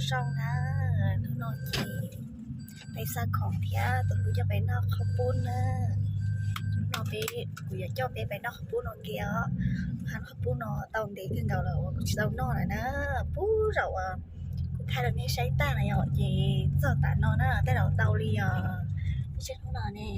Zoo na, hnub no ces peb xa khoom thiab tus hlub coj peb noj qhaub poob na. Hnub no peb, kuv yuav coj peb peb noj qhaub poob no ke os. Hab qhaub poob no tau ntev kawg nkaus lawm uas kuv tsis tau noj lawm na. Puag zaum uas kuv thaij rau nej saib tag na yom, ces txog tam no na tej zaum tau li os. Tshaj hnub no ne,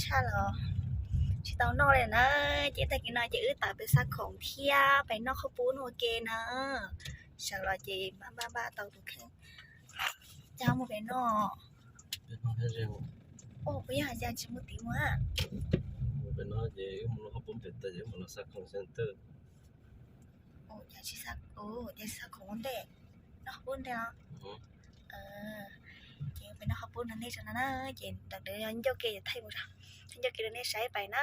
tshaj los tsis tau noj li na. Ces tag kis no ces wb tawm peb xa khoom thiab peb noj qhaub poob ua ke na. Sawv los ces npaj npaj npaj tau tus kheej coj mus peb noj. Puas yog hais tias tsis muaj tid mus? Peb noj ces wb mus noj qhaub poob pem tawm ces wb mam los xa khoom xwb. Ua cas tsis xa, ua cas tsis xa khoom ua ntej, noj qhaub poob ntej os. Ces peb noj qhaub poob no ntej tso no na, ces ntawm no yog ncauj ke yuav thaij mus, thaij ncauj ke rau nej saib pais na.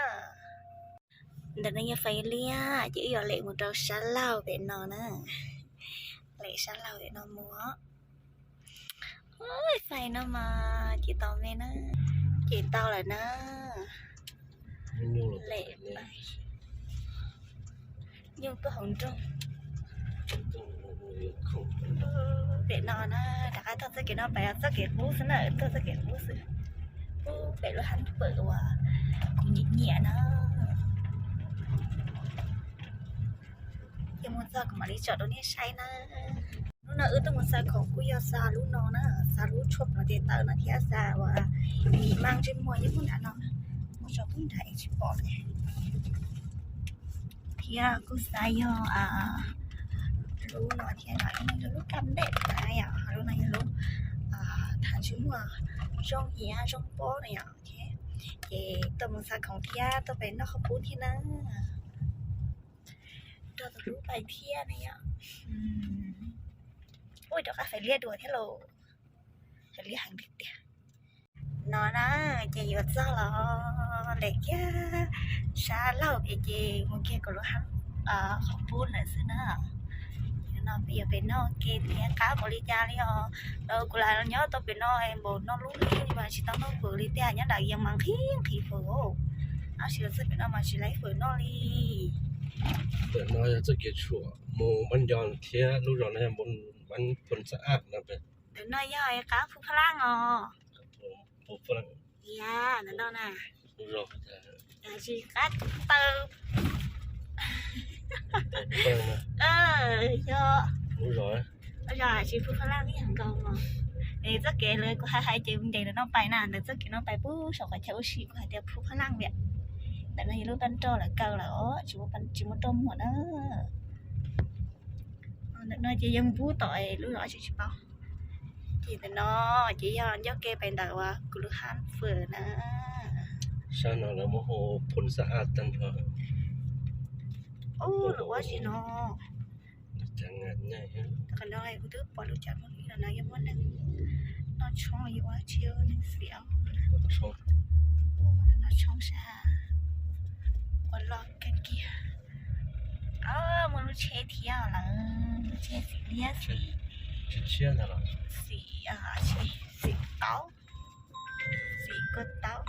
Ntawm no yog fais liab ces wb yuav lem mus rau sab laug pem no na. Lem sab laug pem no mus. Fais no mas ces tau me na, ces tau lawm na. Lem, nyuj tuaj hauv nroog. Pem no na, rov qab taug txoj kev no pais txoj kev qub xwb na, taug txoj kev qub xwb. Pub pem lub hab pawm uas kuv nyiam nyiam na. Ces mus txog kuv mam li tsom rau nej saib na. Hnub no wb tuaj mus xa khoom kuj yog xa lub no na, xa lub tshuaj plov tes taw no thiab xa uas mis mas ntsej muag nyob pug nrad no, muab tso pug nrad es tsis pom li. Thiab kuj xa yog lub no thiab no, lub kab npem na yom, lub no yog lub thav ntsej muag zoo hiav zoo pob na yom. Ces tuaj mus xa khoom thiab tuaj pem noj qhaub poob thiab na. Nrog tus hlub pais thiab ne yom. Ua rov qab fais liab dua thiab lauj, fais liab heev tiag tiag. No na, ces yuav txog los lem kiag sab laug pem ces mus kiag kuv lub hab qhaub poob lawm xwb na. No peb yuav pem noj ke thiab qab npaum li cas li os. Kuv lam nyob tau pem no npaum no lub hli mas tsis tau noj fawm li tiag, nyob nram yeej mas nqhis nqhis fawm. Tab sis los txog pem no mas tsis laib fawm noj li. Pem no yog txoj kev tshuam mus Npab Nco thiab lub zos no yog Npab Phoos Xab Aj no. Ntawm no yog qab Phu Phaj Laj os. Yam ntawm no na, tsis qab taw. Yog, yog tsis Phu Phaj Laj ib yam nkaus os. Nws txoj kev lawv kuv hais hais ces nres ntawm no pais na, ntawm txoj kev no pais puag saum qhov chaw ua si kuv hais tias Phu Phaj Laj viam. Ntawm no yog lub pab roj lawv kaw lawm os, tsis muaj roj muag na. Ntawm no ces yog npub tom lub zos tsis tsis paub. Ces ntawm no ces yog ncauj ke pais ntawm uas kuv lub hab fawm na. Sab no lawv muab hu Phoos Xab Aj tag nrho. Ub, lub ua si no. Qhov no kuv twb pom lub tsav muag no yog muaj neeg noj tshoob, yog ua tsi neeg xim. Noj tshoob sab ua loj kawg kiag. Muaj lub tsheb thiab lawm, lub tsheb xim liab xim, xim, xim taub, xim kua taub.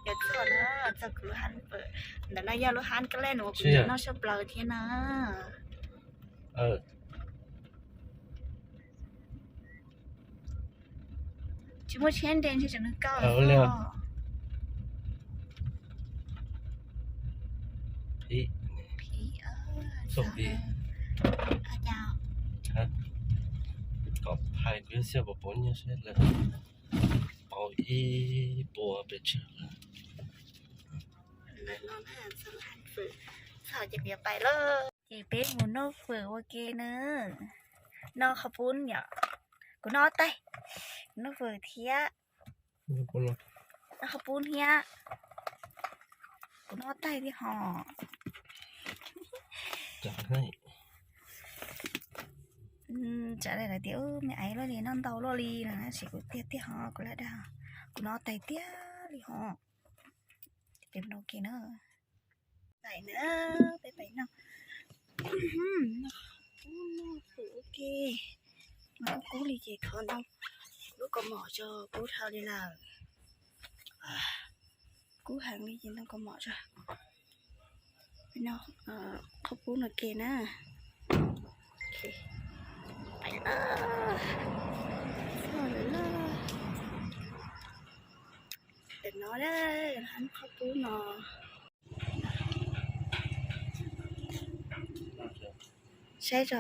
Yuav txog na, txog kuv lub hab fawm. Ntawm no yog lub hab kab lej uas kuv noj sab plaws thiab na. Tsis muaj tsheb nres ntshe tseem nws kaw xwb. Kom phais kuv yog xyov puas pauv nyiaj seb lawv pauv ib puas pes tsawg lawm. Txog ces kuv yuav pais lawm. Ces peb mus noj fawm ua ke na. Noj qhov pub yom. Kuv noj ob tais. Kuv noj fawm thiab. Noj qhov pub thiab. Kuv noj ob tais thiab hos. Tsam lawv tias me aiv luaj li noj ntau luaj li no na, tab sis kuv tiag tiag hos kuv lam dag. Kuv noj ob tais tiag li hos. Peb noj ke na. Pais na, peb pais noj, noj fawm ua ke. Mas kub kub li ces thov ntoo lub kaus mom tso, kub dhau li lawm. Kub heev li ces ntoo kaus mom tso. No, qhov pub no ke na. Tam no qhov pub no. Saib tso.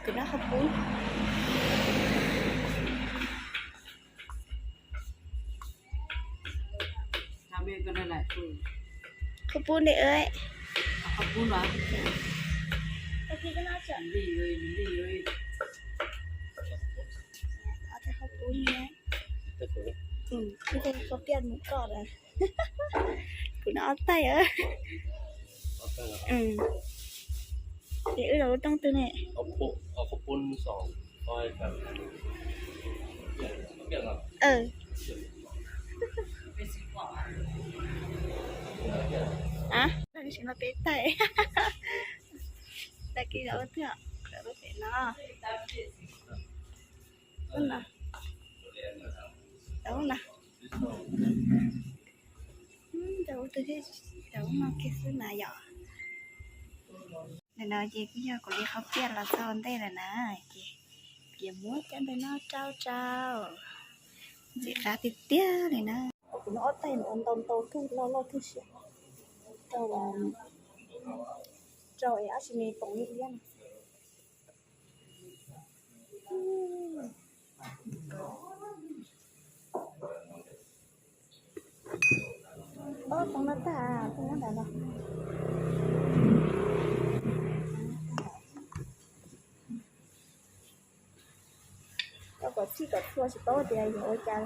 Kuv noj qhov pub. Qhov pub ne. Qhov pub ne. Qhov piaj mus koj lawm. Kuv noj ob taig. Ces wb los ua rooj twg ne? Tag kis los ua twg? Los ua pem no. Ntawm ub no kiag xwb mas yom. Ntawm no ces kuj yog kuv li qhov piaj los txog ua ntej lawm na, ces kuv yuav muab cov ntawm no rau rau. Ntxim qab tiag tiag li na. Kuv noj ob taig no ua ntau ntau kawg, loj loj kawg siab. Rau, rau es ob tsis me poom liab liab no. Ob, poom no tag, poom no tag los. Rau kom txhij kom txhua tsis paub tias yuav ua cas.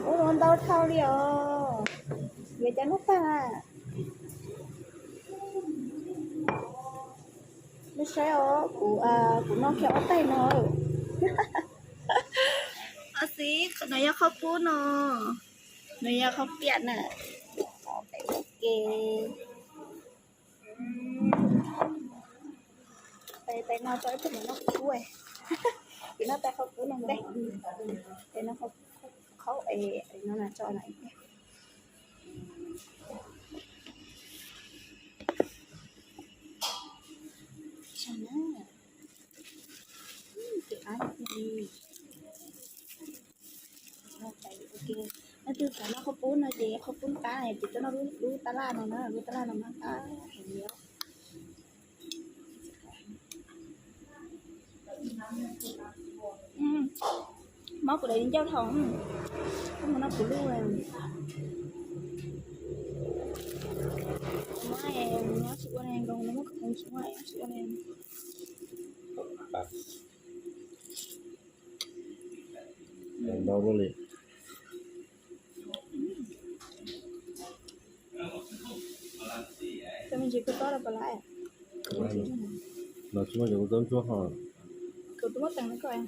Ua ntau dhau li os. Yuav cas noj tag. Nej saib os, kuv, kuv noj kiag ob taig no. Ua xwb, no yog qhov pub no, no yog qhov piaj na. Peb ua ke, tais no rau ib tug mus noj qhov pub. Kuv noj tais qhov pub no ntej, tais no qhov, no tso no ib pliag. Leej twg xav noj qhov pub no ces qhov pub qab ces tuaj noj lub tab laj no na, lub tab laj no mas qab heev li. Mob kuv daim ncauj dhau, koj mus noj kuv lub. Mob, mob tsis ua li nkoos, mob kuv tsis ua, tsis ua li. Ntau luaj li. Cov me ntsis kua txob rau puas lawm? Los tsis muaj cov kua txob ntsuab ho. Kuv twb muab teem rau koj.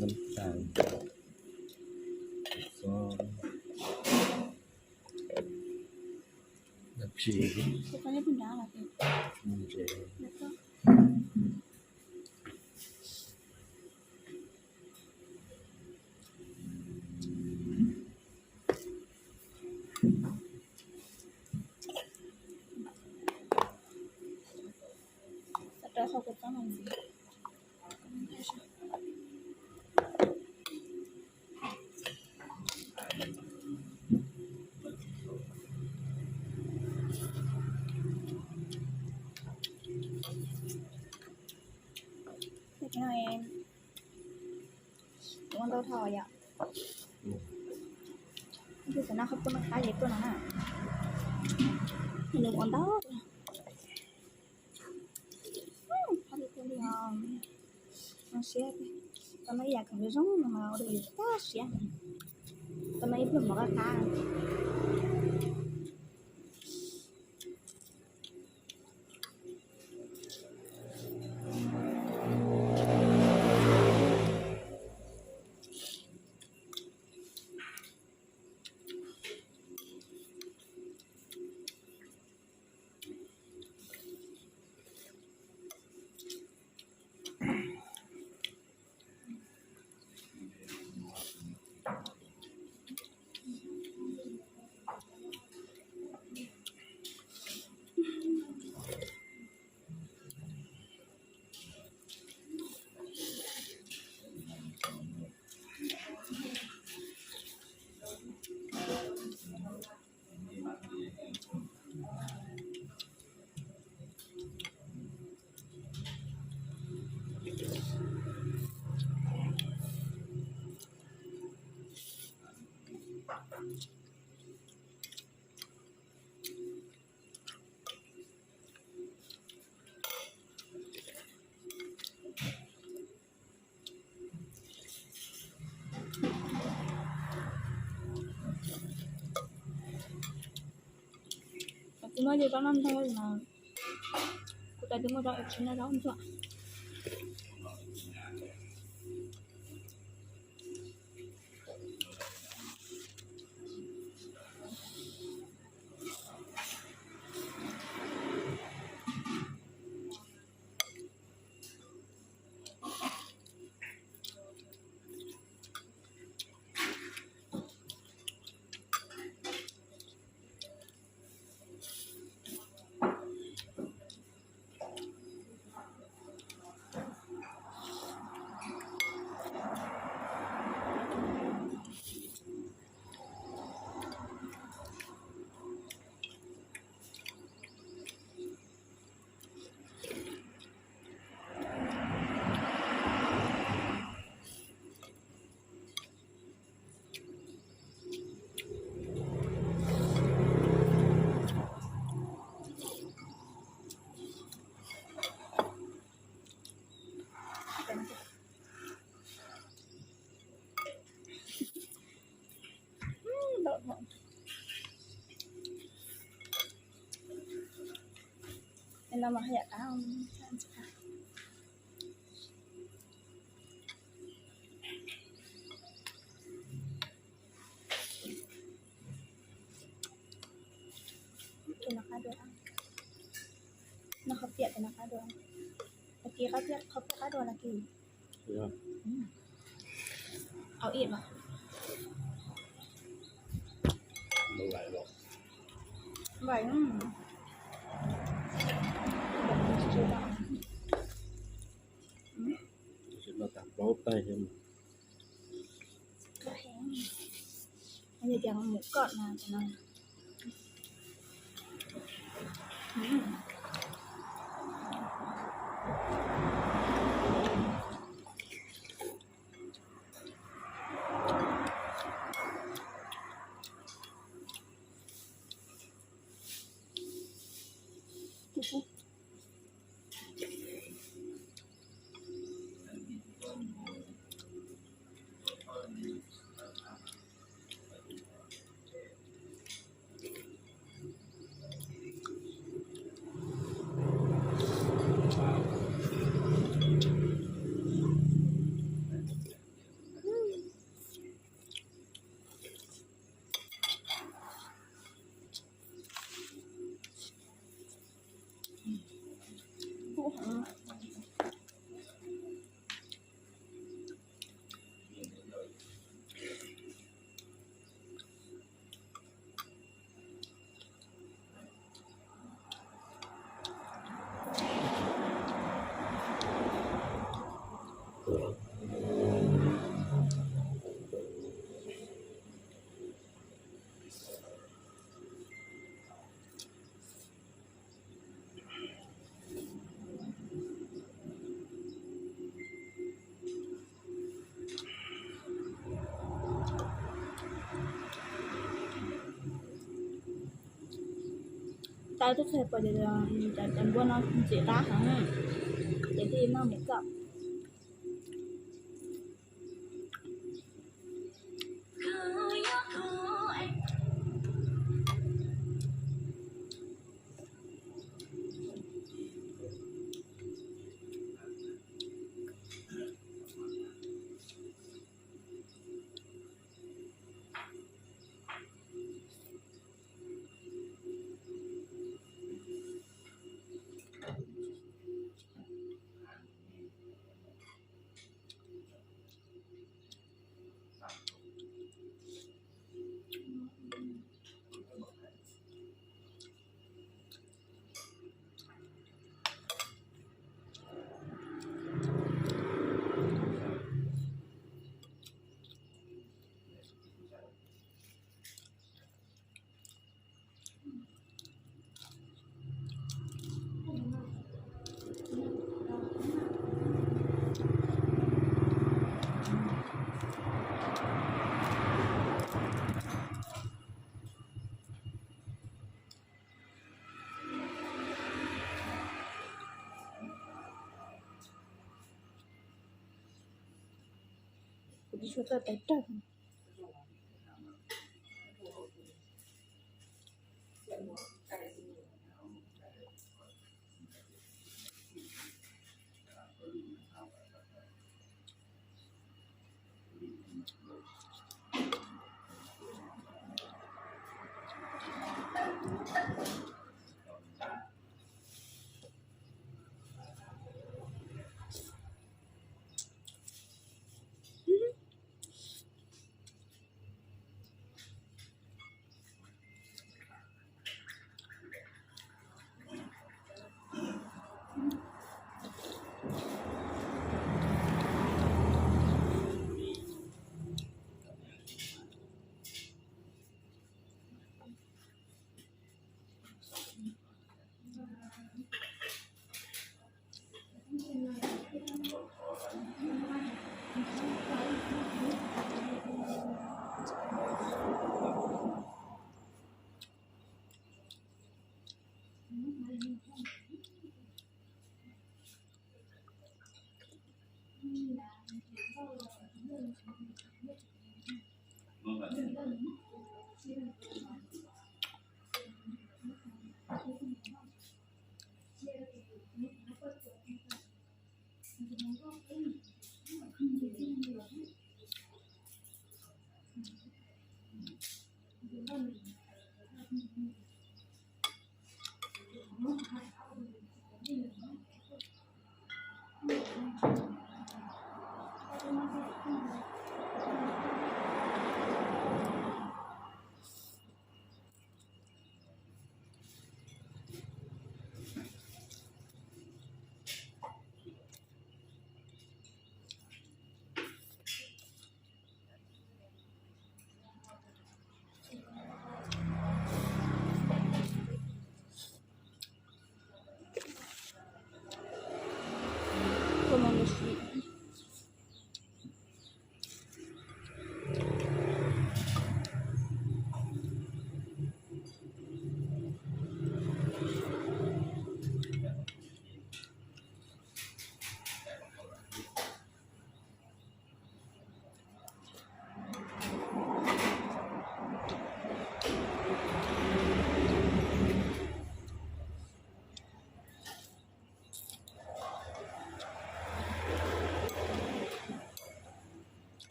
Nab tas, xob, dab tsi, ntses. Ua ntau dhau yom. Ib tug xav noj qhab pub noj qab ces tuaj no na. Nws ua ntau. Qab li tiag li os. Zoo siab tiag. Tau noj ib yam khoom zoo no mas ua rau yus tag siab. Tau noj ib pluag mov qab qab. Muab yus rau noj ntau mas kuv cov twb muaj rau tsis noj zaub ntxuam. Tus no qab dua, no qhov piam tus no qab dua. Tag kis qab piam, qhov piam qab dua tag kis. Au ib los. Npaim, noj tag plaub tais. Tias mus kom no. Tau twb qhia pom tias cov npua no ntxim qab heev, ces thiaj li noj mus kom. Kuv tsis tshua txawj tais rawg.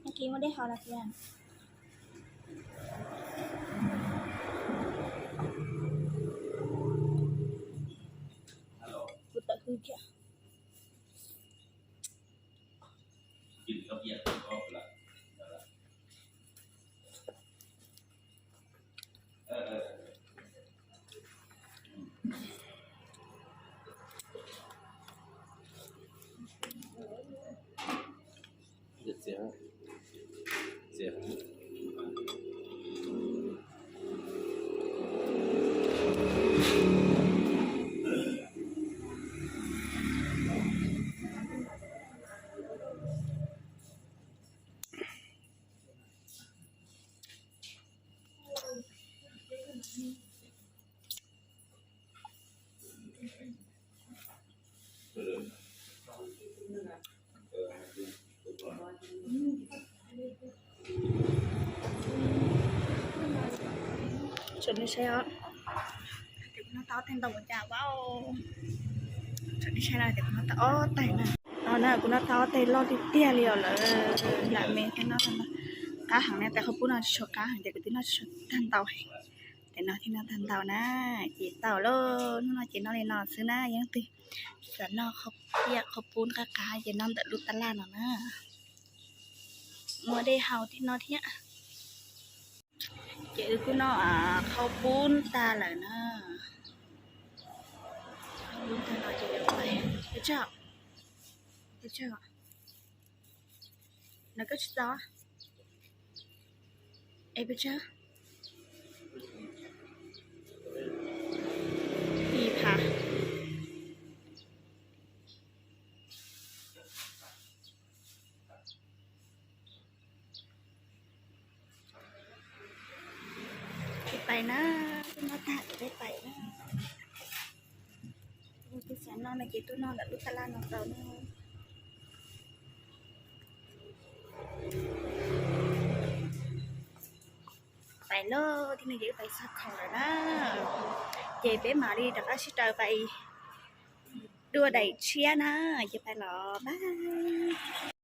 Hnub kis muaj dej haus los tias kuv tawm hws thiab. Tseem saib os, kuv noj tau ob teg ntau ua cas vauv. Tseem saib no ces kuv noj tau ob teg na. No na kuv noj tau ob teg loj tiag tiag li os lawm. Lam me thiab noj qab heev na, tais qhaub poob no tsis tshua qab heev ces kuv twb noj tsis tshua tag ntau. Tais no thiaj noj tag ntau na. Ces tau lauj, hnub no ces noj li no xwb na, yeej twg xav noj qhov piaj qhov poob qab qab ces noj ntawm lub tab laj no na. Muaj dej haus thiab no thiab. Ces wb kuj noj qhov poob tag lawm na. Qhov poob tag no ces yuav pais, peb tsam, peb tsam, no koj tsis tau, es peb tsam, ib phav. Peb pais na, twb noj tag ces peb pais na. Twb xav noj no ces tuaj noj ntawm lub tab laj no tau na. Daim loj tib neeg ces wb pais txog khoom lawm na, ces peb mam li rov qab sib raws pais dua daim tshiab na, ces pais los pab.